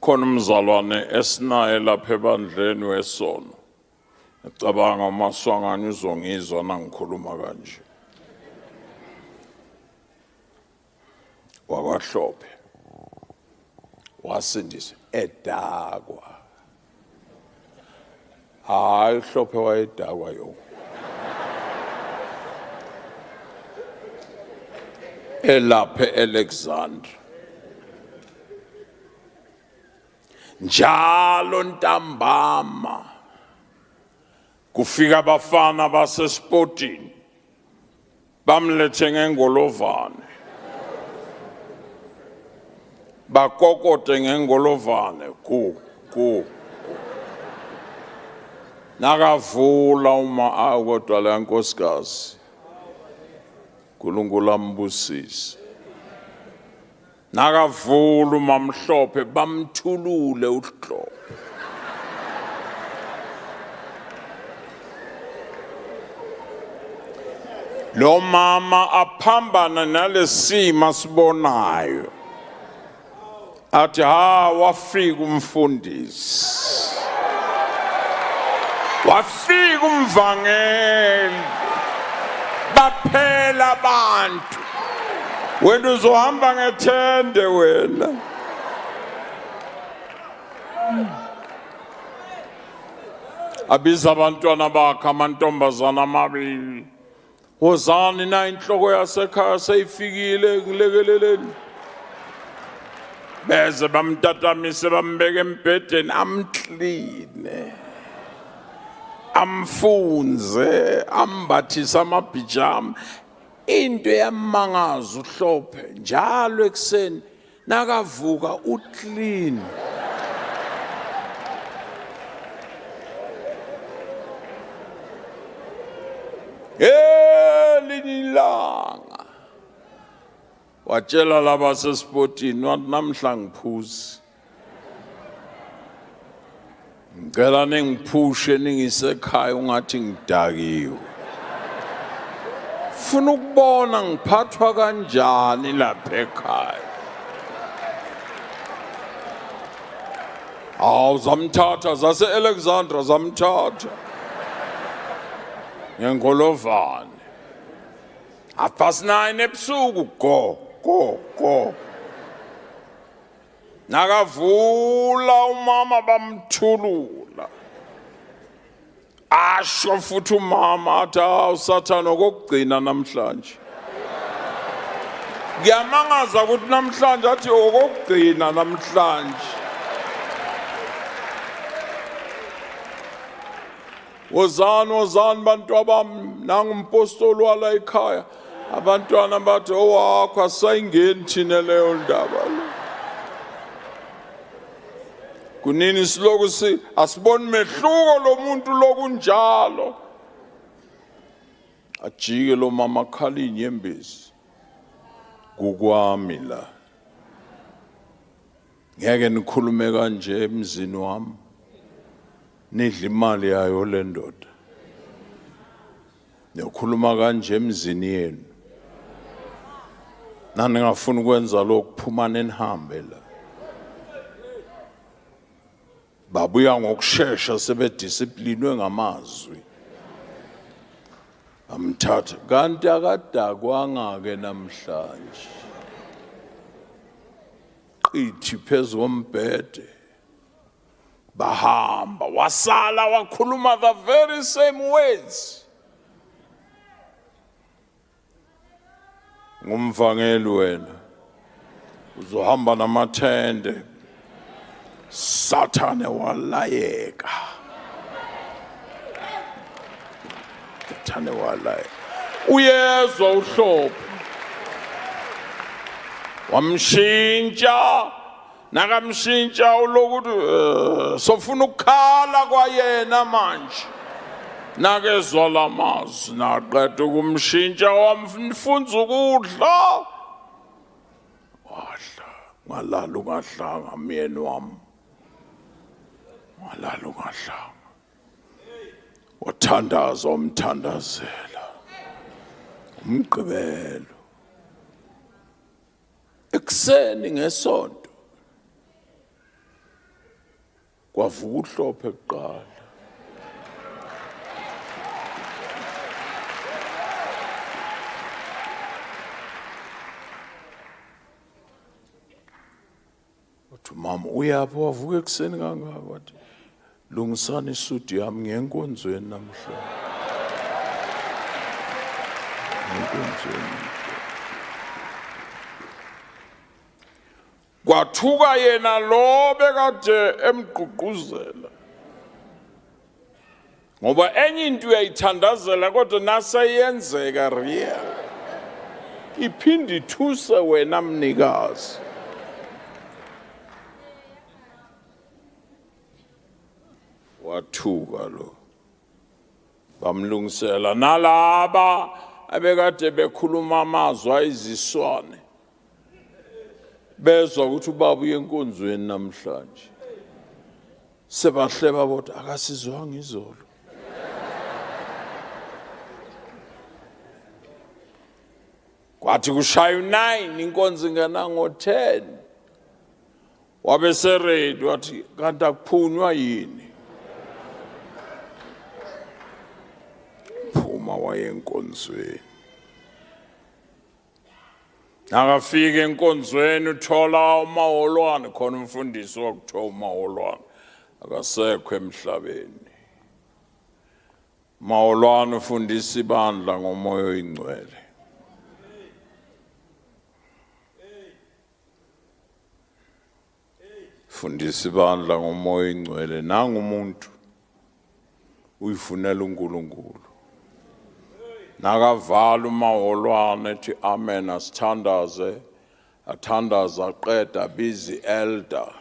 Khona umzalwane esinaye lapha ebandleni wesono. Ngicabanga uMaswangane uzongizwa nangikhuluma kanje. WakwaHlophe wasindiswa edakwa. Hayi uHlophe wayedakwa yo. Elaphe Alexandra. Njalo ntambama kufika abafana basesipotini bamlethe ngengolovane bakokote ngengolovane ku ku nakavula uma awu kodwa leya nkosikazi uNkulunkulu ambusise nakavula umamhlophe bamthulule uhlophe lo mama aphambana nalesimo asibonayo athi ha wafika umfundisi wafika umvangeli baphela abantu wena uzohamba ngethende wena abiza abantwana bakhe amantombazana amabili wozani na inhloko yasekhaya seyifikile ngilekeleleni beze bamtatamise bambeke embhedeni amkline amfunze ambathise amabhijama into eyamangaza uhlophe njalo ekuseni nakavuka uclean elinye ilanga watshela laba sesipotini wathi namhla ngiphuzi ngicela ningiphushe ningisekhaya ungathi ngidakiwe funa ukubona ngiphathwa kanjani lapha ekhaya awu zamthatha zase-alexandra zamthatha ngengolovane 9:30 ebusuku go go go nakavula umama bamthulula asho futhi umama athi hawu sathane okokugcina namhlanje kuyamangaza ukuthi namhlanje athi okokugcina namhlanje wozani wozani bantu abami nangumpostoli wala ekhaya abantwana bathi owakho asayingeni thina leyo ndaba le kunini siloku si asiboni mehluko lo muntu lokunjalo ajike lo mama akhala inyembezi kukwami la ngeke nikhulume kanje emzini wami nidla imali yayo le ndoda niyokhuluma kanje emzini yenu naningafuni ukwenza lokhu phumani nihambe la babuya ngokushesha sebedisiplinwe ngamazwi amthatha kanti akadakwanga-ke namhlanje qithi phezu kombhede bahamba wasala wakhuluma the very same words ngumvangeli wena uzohamba namathende sathane walayeka sathane walayeka uyezwa uhlobo wamshintsha nakamshintsha ulokuthi eh, sofuna ukukhala kwayena manje nakezwa lamazwi naqeda ukumshintsha wamfunza ukudla wadla ngalala ungadlanga myeni wami ngalala ungadlanga wathandaza wamthandazela umgqibelo ekuseni ngesonto Kwavuka uHlophe kuqala. Wathi mama uyaphi wavuka ekuseni kangaka wathi lungisani isudi yami ngiyenkonzweni namhlanje. Ngenkonzweni. Kwathuka yena lo bekade emgqugquzela. Ngoba enye into uyayithandazela kodwa naseyenzeka real. Iphinde ithuse wena mnikazi. Wathuka lo. Bamlungisela nalaba abekade bekhuluma amazwi ayiziswane. Bezwa ukuthi ubaba uye enkonzweni namhlanje. Sebahleba bodwa akasizwanga izolo. Kwathi kushaya u9 inkonzo ingena ngo10. Wabe seready wathi kanti akuphunywa yini? Phuma waye enkonzweni. Nakafika enkonzweni uthola uMaholwane khona umfundisi wakuthiwa uMaholwane akasekho emhlabeni. Maholwane ufundisa ibandla ngomoya oyingcwele. Fundisa ibandla ngomoya oyingcwele nangu umuntu uyifunela uNkulunkulu. Nakavala uMaholwane ethi amen asithandaze athandaza aqeda abiza i-elder.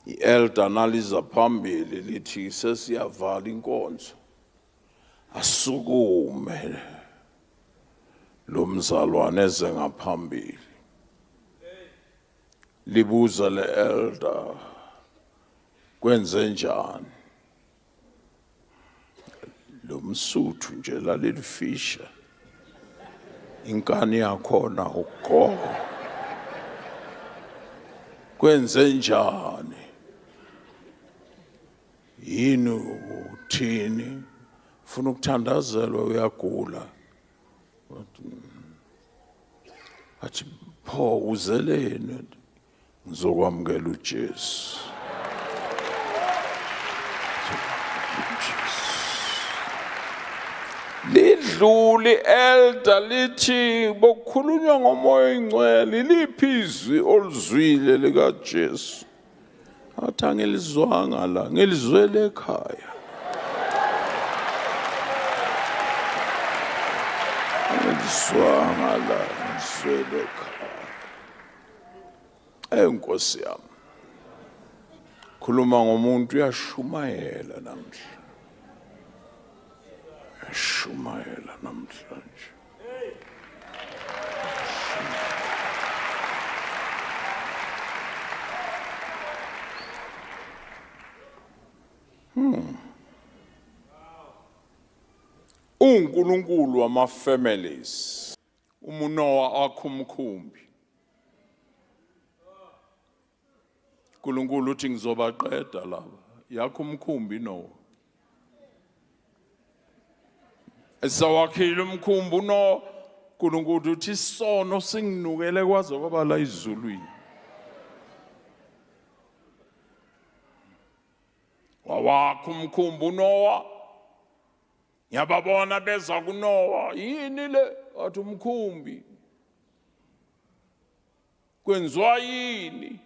I-elder naliza phambili lithi sesiyavala inkonzo. Asukume lo mzalwane eze ngaphambili. Libuza le elder kwenze njani? Lo msuthu nje lalelifisha inkani yakhona ugo kwenze njani yini uthini ufuna ukuthandazelwa uyagula athi pho uzeleni ngizokwamukela uJesu lidluli elder lithi bokukhulunywa ngomoya oyingcwele liphi izwi oluzwile likaJesu athi angilizwanga la ngilizwele ekhaya angilizwanga la ngilizwele ekhaya Enkosi yami. Khuluma ngomuntu uyashumayela namhla. Uyashumayela namhlanje. uNkulunkulu wama families. Uma uNoah akha umkhumbi. uNkulunkulu uthi ngizobaqeda laba. Yakha umkhumbi Noah. Esawakhile umkhumbi uNoah uNkulunkulu uthi isono singinukele kwaze kwaba la izulwini. Wawakha umkhumbi uNoah. Ngiyababona beza kuNoah, yini le? Wathi umkhumbi. Kwenziwa yini?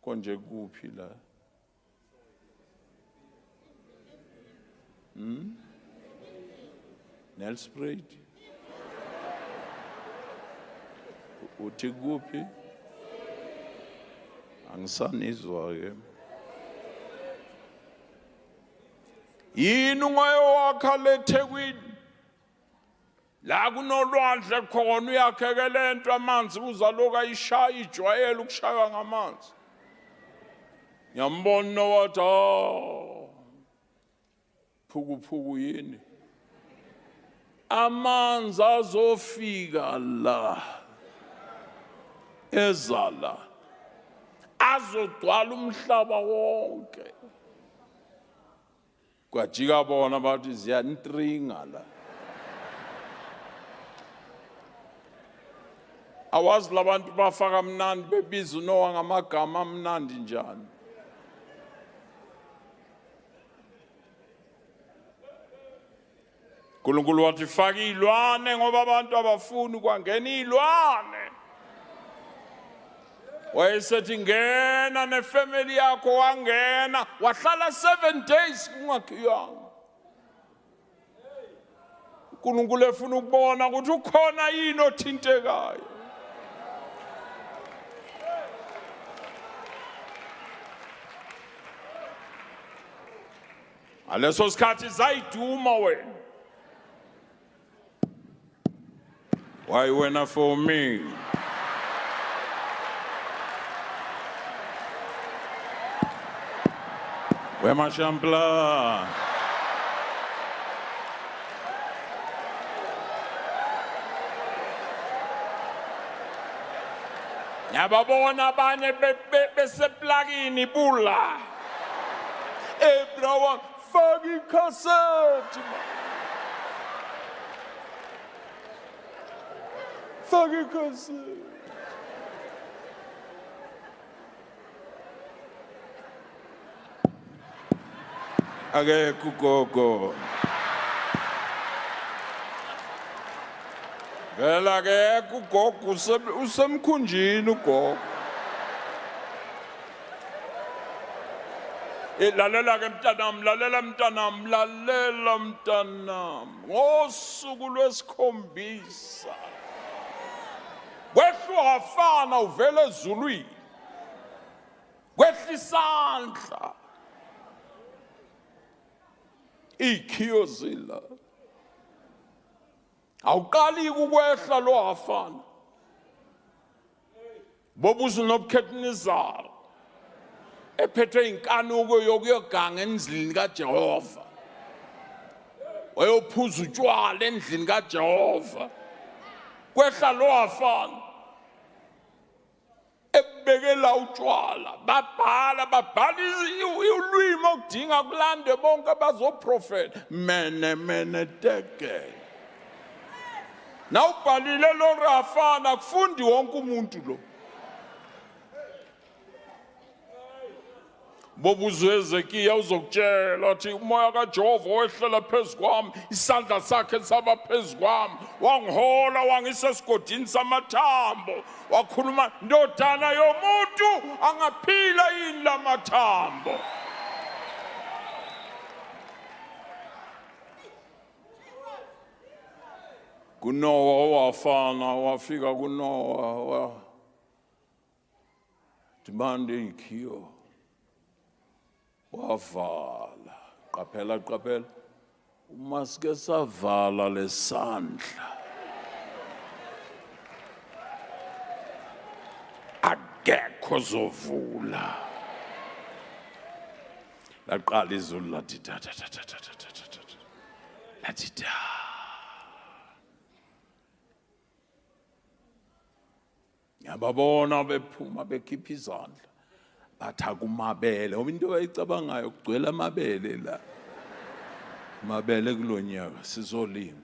Konje kuphi la? Nelspruit. Uthi kuphi? Angisanizwa ke. Yini ungayowakha leThekwini? La kunolwandle khona uyakheke lento amanzi uzaloku ayishaya ijwayele ukushaywa ngamanzi. Ngiyambona nowathi ah phukuphuku yini? Amanzi azofika la. Eza la. Azogcwala umhlaba wonke. Kwajika bona bathi ziyantringa la. Awazi labantu bafaka mnandi bebiza uNoah ngamagama amnandi njani. uNkulunkulu wathi faka izilwane ngoba abantu abafuni kwangena izilwane. Wayesethi ngena nefamily yakho, wangena wahlala 7 days kungakhiyanga. uNkulunkulu efuna ukubona ukuthi ukhona yini othintekayo. Ngaleso sikhathi zayiduma wena. Why wena for me? Wemashampla. Ngiyababona abanye beseplakini bula. Hey bro, faka ikhasethi. Faka ikhasethi. Akekho ugogo. Vele akekho ugogo, usemkhunjini ugogo. Lalela ke mntanami, lalela mntanami, lalela mntanami. Ngosuku lwesikhombisa kwehla wafana uvela ezulwini, kwehla isandla, ikhiyo zila. Awuqali ukwehla lo hafana. Bobuza uNebukadnezar ephethwe inkanuko yokuyoganga endlini kaJehova, wayophuza utshwala endlini kaJehova. Kwehla lo hafana ebekela utshwala, babhala ulwimi okudinga kulande bonke abazoprofeta. Mene mene teke. Nawubhalile lo Rafana, kufundi wonke umuntu lo. Bobuza uHezekiya uzokutshela athi umoya kaJehova wehlela phezu kwami, isandla sakhe saba phezu kwami, wangihola wangisa esigodini samathambo, wakhuluma, ndodana yomuntu angaphila yini lamathambo? KuNoah wafana, wafika kuNoah wa demand ikhiyo, wavala. Qaphela, qaphela, uma sike savala lesandla akekho zovula. Laqala izulu lathi ta ta ta ta ta ta ta ta ta, lathi ta. Ngiyababona bephuma bekhipha izandla, bathi akumabele, ngoba into abayicabangayo kugcwele amabele la. Amabele kulonyaka sizolima.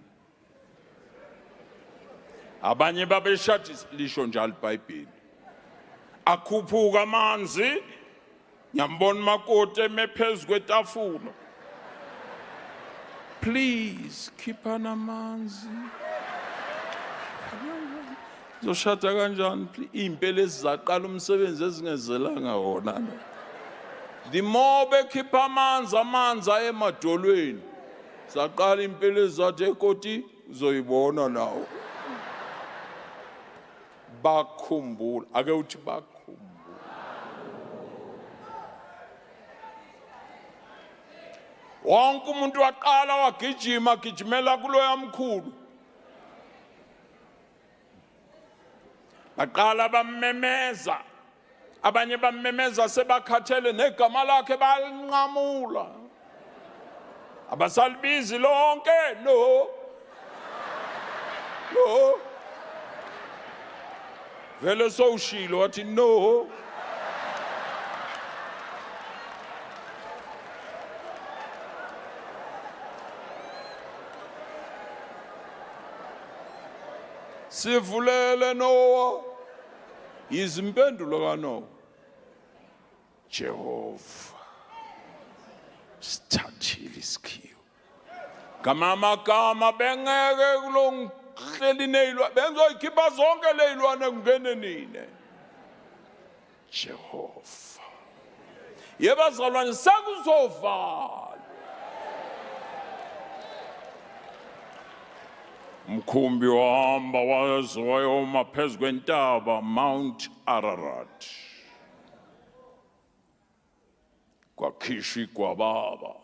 Abanye babeshadisa, lisho njalo iBhayibheli. Akhuphuka amanzi, ngiyambona umakoti eme phezu kwetafula. Please khipha namanzi. Zoshada kanjani? Iy'mpela ezizaqala umsebenzi ezingezelanga wona. The more bekhipha amanzi, amanzi aye emadolweni. Zaqala impela ezathi ekoti uzoyibona nawo. Bakhumbula, ake uthi bakhumbula. Wonke umuntu waqala wagijima, gijimela kuloya mkhulu. Baqala bammemeza, abanye bammemeza sebakhathele negama lakhe balinqamula, abasalibizi lonke. No, no, vele sowushilo wathi no. Sivulele Noah. Izimpendulo kaNoah. Jehova. Sithathile isikhiwo. Ngamamagama bengeke kulongihleli nezilwane bengizoyikhipha zonke lezilwane kungene nina. Jehova. Yebazalwane sekuzovalwa. Umkhumbi wahamba waze wayoma phezu kwentaba Mount Ararat. Kwakhishwa igwababa.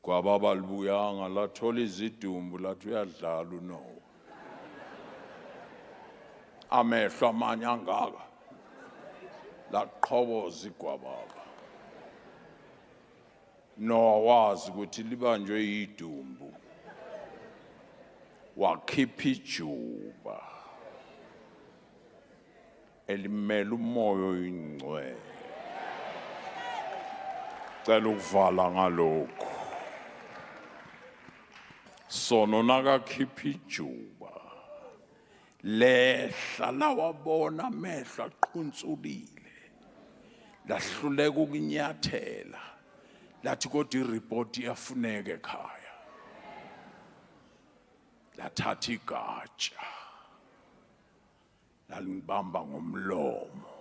Gwababa libuyanga lathola izidumbu lathi uyadlala uNowa. Amehlo amanye angaka laqhoboza igwababa. Noah wazi ukuthi libanjwe yidumbu. Wakhipha ijuba elimele umoya oyingcwele. Cela ukuvala ngalokhu. Sono nakakhipha ijuba lehla lawabona amehlo aqhuntsulile lahluleka ukunyathela lathi kodwa ireport iyafuneka ekhaya lathatha igatsha lalingibamba ngomlomo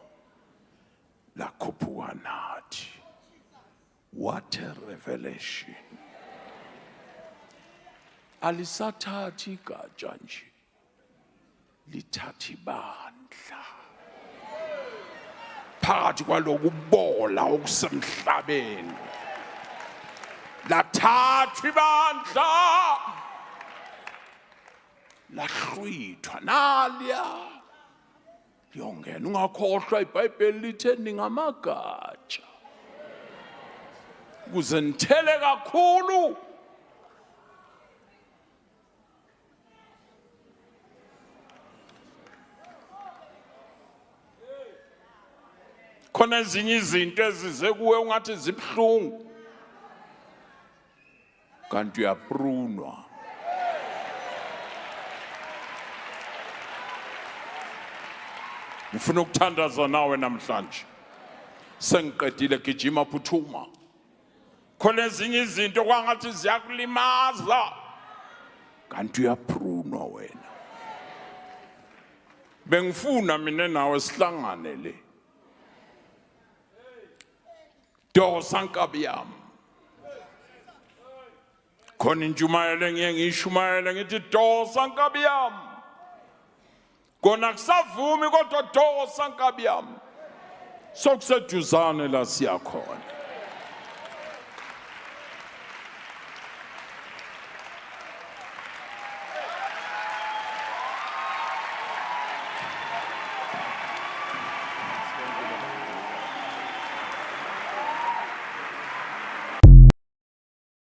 lakhuphuka nathi. What a revelation. Alisathathi igatsha nje, lithatha ibandla phakathi kwalokubola okusemhlabeni. Lathathwa ibandla lahlwithwa naliya liyongena. Ungakhohlwa iBhayibheli lithe ningamagatsha ukuze nithele kakhulu. Khona ezinye izinto ezize kuwe ungathi zibuhlungu kanti uyaprunwa. Ngifuna ukuthandaza nawe namhlanje. Sengiqedile, gijima phuthuma. Khona ezinye izinto kwangathi ziyakulimaza kanti uyaprunwa wena. Bengifuna mina nawe sihlangane le. Dosa nkabi yami. Khona intshumayelo engiye ngiyishumayele ngithi dosa nkabi yami. Kona kusavumi kodwa dosa nkabi yami. Sokuseduzane la siyakhona.